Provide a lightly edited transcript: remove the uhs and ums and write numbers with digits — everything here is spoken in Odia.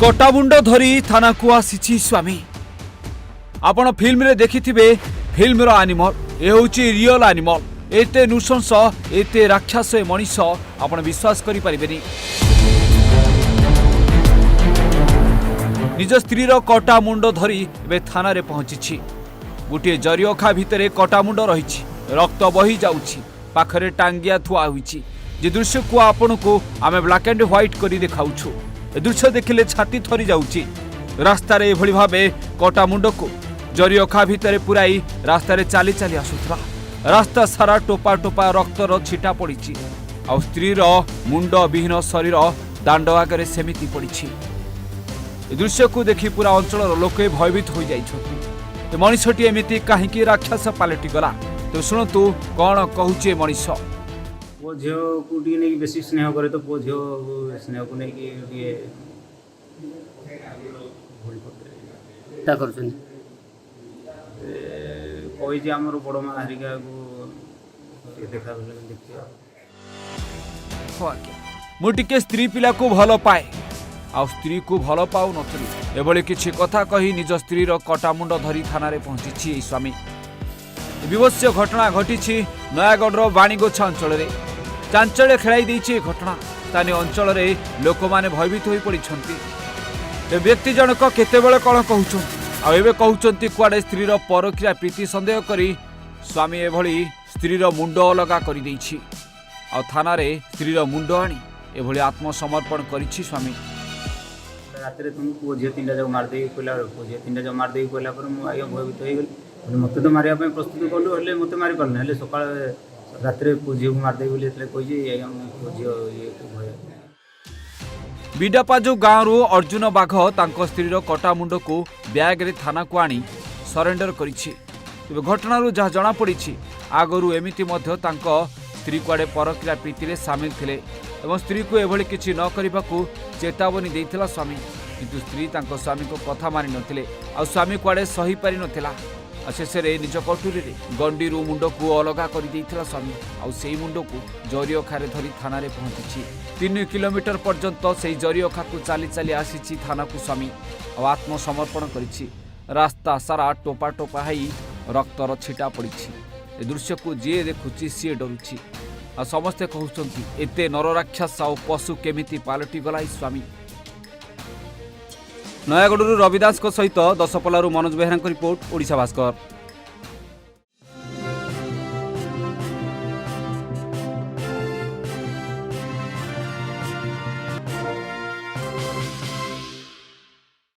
କଟାମୁଣ୍ଡ ଧରି ଥାନାକୁ ଆସିଛି ସ୍ୱାମୀ। ଆପଣ ଫିଲ୍ମରେ ଦେଖିଥିବେ ଫିଲ୍ମର ଆନିମଲ, ଏ ହେଉଛି ରିଅଲ ଆନିମଲ। ଏତେ ନୃଶଂସ, ଏତେ ରାକ୍ଷସ ଏ ମଣିଷ, ଆପଣ ବିଶ୍ୱାସ କରିପାରିବେନି। ନିଜ ସ୍ତ୍ରୀର କଟା ମୁଣ୍ଡ ଧରି ଏବେ ଥାନାରେ ପହଞ୍ଚିଛି। ଗୋଟିଏ ଜରି ଅଖା ଭିତରେ କଟା ମୁଣ୍ଡ ରହିଛି, ରକ୍ତ ବହି ଯାଉଛି, ପାଖରେ ଟାଙ୍ଗିଆ ଥୁଆ ହୋଇଛି। ଯେ ଦୃଶ୍ୟକୁ ଆପଣଙ୍କୁ ଆମେ ବ୍ଲାକ୍ ଆଣ୍ଡ ହ୍ୱାଇଟ୍ କରି ଦେଖାଉଛୁ, ଏ ଦୃଶ୍ୟ ଦେଖିଲେ ଛାତି ଥରି ଯାଉଛି। ରାସ୍ତାରେ ଏଭଳି ଭାବେ କଟା ମୁଣ୍ଡକୁ ଜରି ଅଖା ଭିତରେ ପୁରାଇ ରାସ୍ତାରେ ଚାଲି ଚାଲି ଆସୁଥିଲା। ରାସ୍ତା ସାରା ଟୋପା ଟୋପା ରକ୍ତର ଛିଟା ପଡ଼ିଛି, ଆଉ ସ୍ତ୍ରୀର ମୁଣ୍ଡ ବିହୀନ ଶରୀର ଦାଣ୍ଡ ଆଗରେ ସେମିତି ପଡ଼ିଛି। ଏ ଦୃଶ୍ୟକୁ ଦେଖି ପୁରା ଅଞ୍ଚଳର ଲୋକେ ଭୟଭୀତ ହୋଇଯାଇଛନ୍ତି। ଏ ମଣିଷଟି ଏମିତି କାହିଁକି ରାକ୍ଷସ ପାଲଟିଗଲା? ତ ଶୁଣନ୍ତୁ କ'ଣ କହୁଛି ଏ ମଣିଷ। ପୁଅ ଝିଅକୁ ଟିକେ ନେଇକି ବେଶୀ ସ୍ନେହ କରେ ତ, ପୁଅ ଝିଅ ସ୍ନେହକୁ ନେଇକି ଟିକେ ଭୁଲ କରିଦେଲେ। ତା କରୁଛନ୍ତି। ଏ, କହିଛି ଆମର ବଡ଼ ମା ହେରିକାକୁ ଟିକେ ଦେଖା କଲେ ଦେଖିବା। ହଁ ଆଜ୍ଞା, ମୁଁ ଟିକେ ସ୍ତ୍ରୀ ପିଲାକୁ ଭଲ ପାଏ, ଆଉ ସ୍ତ୍ରୀକୁ ଭଲ ପାଉନଥିଲି। ଏଭଳି କିଛି କଥା କହି ନିଜ ସ୍ତ୍ରୀର କଟାମୁଣ୍ଡ ଧରି ଥାନାରେ ପହଞ୍ଚିଛି ଏହି ସ୍ୱାମୀ। ଏ ବିଭତ୍ସ ଘଟଣା ଘଟିଛି ନୟାଗଡ଼ର ବାଣୀଗୋଛା ଅଞ୍ଚଳରେ। ଚାଞ୍ଚଲ୍ୟ ଖେଳାଇ ଦେଇଛି ଏ ଘଟଣା। ସ୍ଥାନୀୟ ଅଞ୍ଚଳରେ ଲୋକମାନେ ଭୟଭୀତ ହୋଇପଡ଼ିଛନ୍ତି। ଏ ବ୍ୟକ୍ତି ଜଣକ କେତେବେଳେ କ'ଣ କହୁଛନ୍ତି, ଆଉ ଏବେ କହୁଛନ୍ତି କୁଆଡ଼େ ସ୍ତ୍ରୀର ପରକୀୟା ପ୍ରୀତି ସନ୍ଦେହ କରି ସ୍ୱାମୀ ଏଭଳି ସ୍ତ୍ରୀର ମୁଣ୍ଡ ଅଲଗା କରିଦେଇଛି, ଆଉ ଥାନାରେ ସ୍ତ୍ରୀର ମୁଣ୍ଡ ଆଣି ଏଭଳି ଆତ୍ମସମର୍ପଣ କରିଛି ସ୍ୱାମୀ। ରାତିରେ ତୁମ ପୁଅ ଝିଅ ତିନିଟା ଯାକ ମାରିଦେଇକି କହିଲା ବେଳକୁ, ପୁଅ ଝିଅ ତିନିଟା ଯାକ ମାରିଦେଇକି କହିଲା ପରେ ମୁଁ ଆଜ୍ଞା ଭୟଭୀତ ହେଇଗଲି। କହିଲି, ମୋତେ ତ ମାରିବା ପାଇଁ ପ୍ରସ୍ତୁତ କଲୁ, ହେଲେ ମୋତେ ମାରିପାରିଲୁନି, ହେଲେ ସକାଳେ ରାତିରେ ପୁଅ ଝିଅକୁ ମାରିଦେବି ବୋଲି ଯେତେବେଳେ କହିଛି ଆଜ୍ଞା, ମୁଁ ପୁଅ ଝିଅ ଇଏକୁ ଭୟ। ବିଡାପାଜୁ ଗାଁରୁ ଅର୍ଜୁନ ବାଘ ତାଙ୍କ ସ୍ତ୍ରୀର କଟା ମୁଣ୍ଡକୁ ବ୍ୟାଗରେ ଥାନାକୁ ଆଣି ସରେଣ୍ଡର କରିଛି। ତେବେ ଘଟଣାରୁ ଯାହା ଜଣାପଡ଼ିଛି, ଆଗରୁ ଏମିତି ମଧ୍ୟ ତାଙ୍କ ସ୍ତ୍ରୀ କୁଆଡ଼େ ପରକୀୟା ପ୍ରୀତିରେ ସାମିଲ ଥିଲେ ଏବଂ ସ୍ତ୍ରୀକୁ ଏଭଳି କିଛି ନ କରିବାକୁ ଚେତାବନୀ ଦେଇଥିଲା ସ୍ୱାମୀ। କିନ୍ତୁ ସ୍ତ୍ରୀ ତାଙ୍କ ସ୍ୱାମୀଙ୍କ କଥା ମାନି ନଥିଲେ, ଆଉ ସ୍ୱାମୀ କୁଆଡ଼େ ସହିପାରିନଥିଲା, ଆଉ ଶେଷରେ ନିଜ କଟୁରୀରେ ଗଣ୍ଡିରୁ ମୁଣ୍ଡକୁ ଅଲଗା କରିଦେଇଥିଲା ସ୍ୱାମୀ। ଆଉ ସେଇ ମୁଣ୍ଡକୁ ଜରି ଅଖାରେ ଧରି ଥାନାରେ ପହଞ୍ଚିଛି। 3 କିଲୋମିଟର ପର୍ଯ୍ୟନ୍ତ ସେଇ ଜରି ଅଖାକୁ ଚାଲି ଚାଲି ଆସିଛି ଥାନାକୁ ସ୍ୱାମୀ, ଆଉ ଆତ୍ମସମର୍ପଣ କରିଛି। ରାସ୍ତା ସାରା ଟୋପା ଟୋପା ହେଇ ରକ୍ତର ଛିଟା ପଡ଼ିଛି। ଏ ଦୃଶ୍ୟକୁ ଯିଏ ଦେଖୁଛି ସିଏ ଡରୁଛି, ଆଉ ସମସ୍ତେ କହୁଛନ୍ତି ଏତେ ନରରାକ୍ଷସ ଆଉ ପଶୁ କେମିତି ପାଲଟିଗଲା ଏଇ ସ୍ୱାମୀ? ନୟାଗଡ଼ରୁ ରବି ଦାସଙ୍କ ସହିତ ଦଶପଲ୍ଲାରୁ ମନୋଜ ବେହେରାଙ୍କ ରିପୋର୍ଟ, ଓଡ଼ିଶା ଭାସ୍କର।